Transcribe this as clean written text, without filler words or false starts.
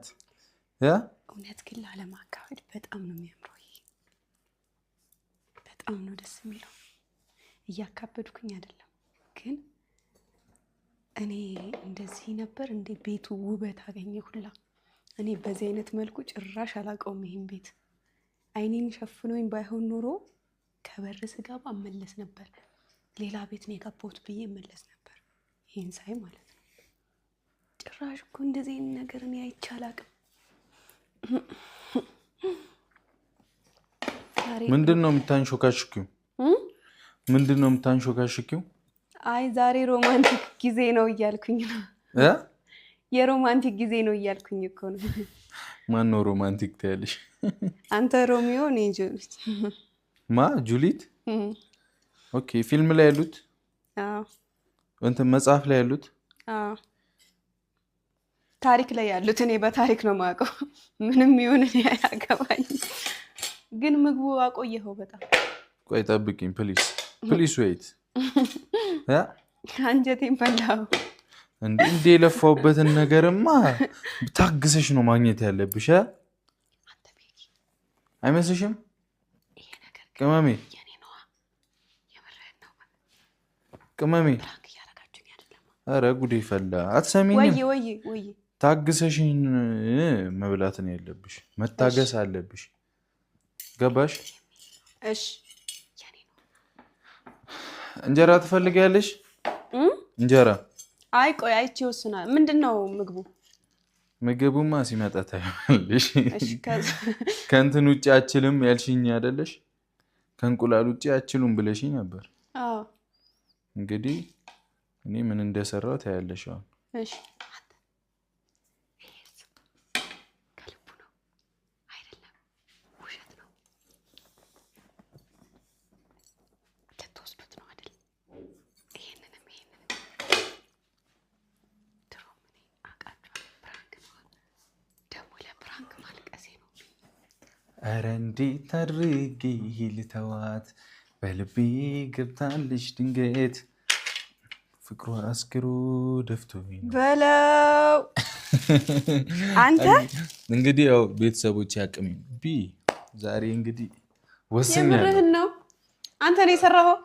እናት። እውነት ግን ላለማካበድ በጣም ነው የሚያምረው። ይሄ በጣም ነው ደስ የሚለው። እያካበድኩኝ አይደለም፣ ግን እኔ እንደዚህ ነበር እንዴ ቤቱ ውበት አገኘ ሁላ። እኔ በዚህ አይነት መልኩ ጭራሽ አላውቀውም ይሄን ቤት። አይኔን ሸፍኖኝ ባይሆን ኖሮ ከበር ስገባ እመለስ ነበር። ሌላ ቤት ነው የገባሁት ብዬ እመለስ ነበር፣ ይሄን ሳይ ማለት ነው። ጭራሽ እኮ እንደዚህ አይነት ነገር እኔ አይቼ አላውቅም። ምንድን ነው የምታንሾካሽኪው? ምንድን ነው የምታንሾካሽኪው? አይ ዛሬ romantic ጊዜ ነው እያልኩኝ ነው። የ romantic ጊዜ ነው እያልኩኝ እኮ ነው። ማን ነው romantic ትያለሽ? አንተ ሮሚዮ፣ እኔ ጁሊት። ማ ጁሊት? Okay፣ ፊልም ላይ ያሉት፣ እንትን መጽሐፍ ላይ ያሉት፣ ታሪክ ላይ ያሉት። እኔ በታሪክ ነው የማውቀው። ምንም ይሁን እኔ አያገባኝ። ግን ምግቡ አቆየኸው በጣም። ቆይ ጠብቂኝ please፣ please wait። አንጀቴን በላው። እንዴ የለፋሁበትን ነገርማ ታግሰሽ ነው ማግኘት ያለብሽ፣ አይመስልሽም? ቅመሜ ቅመሜ፣ ኧረ ጉዴ ፈላ። አትሰሚኝም? ታግሰሽን መብላት ነው ያለብሽ። መታገስ አለብሽ። ገባሽ? እሺ። እንጀራ ትፈልጊያለሽ? እንጀራ። አይ ቆይ አይቼ ወስናል። ምንድን ነው ምግቡ? ምግቡማ ሲመጣ ታይዋለሽ። ከእንትን ውጭ አችልም ያልሽኝ አይደለሽ? ከእንቁላል ውጭ አችሉም ብለሽኝ ነበር። እንግዲህ እኔ ምን እንደሰራው ታያለሽ። አሁን እሺ። ከልቡ ነው አይደለም? ውሸት ነው። ልትወስዱት ነው አይደል? ይሄንንም ይሄንንም ድሮም እኔ አውቃቸዋለሁ። Prank ነው ደግሞ፣ ለ prank ማልቀሴ ነው። ኧረ እንዴት አድርጌ ልተዋት፣ በልቤ ገብታለች ድንገት፣ ፍቅሯ አስክሮ ደፍቶኝ ነው። በለው አንተ። እንግዲህ ያው ቤተሰቦች ያቅሜ ቢ ዛሬ እንግዲህ ወስኛለሁ። የምርህን ነው? አንተ ነው የሰራኸው?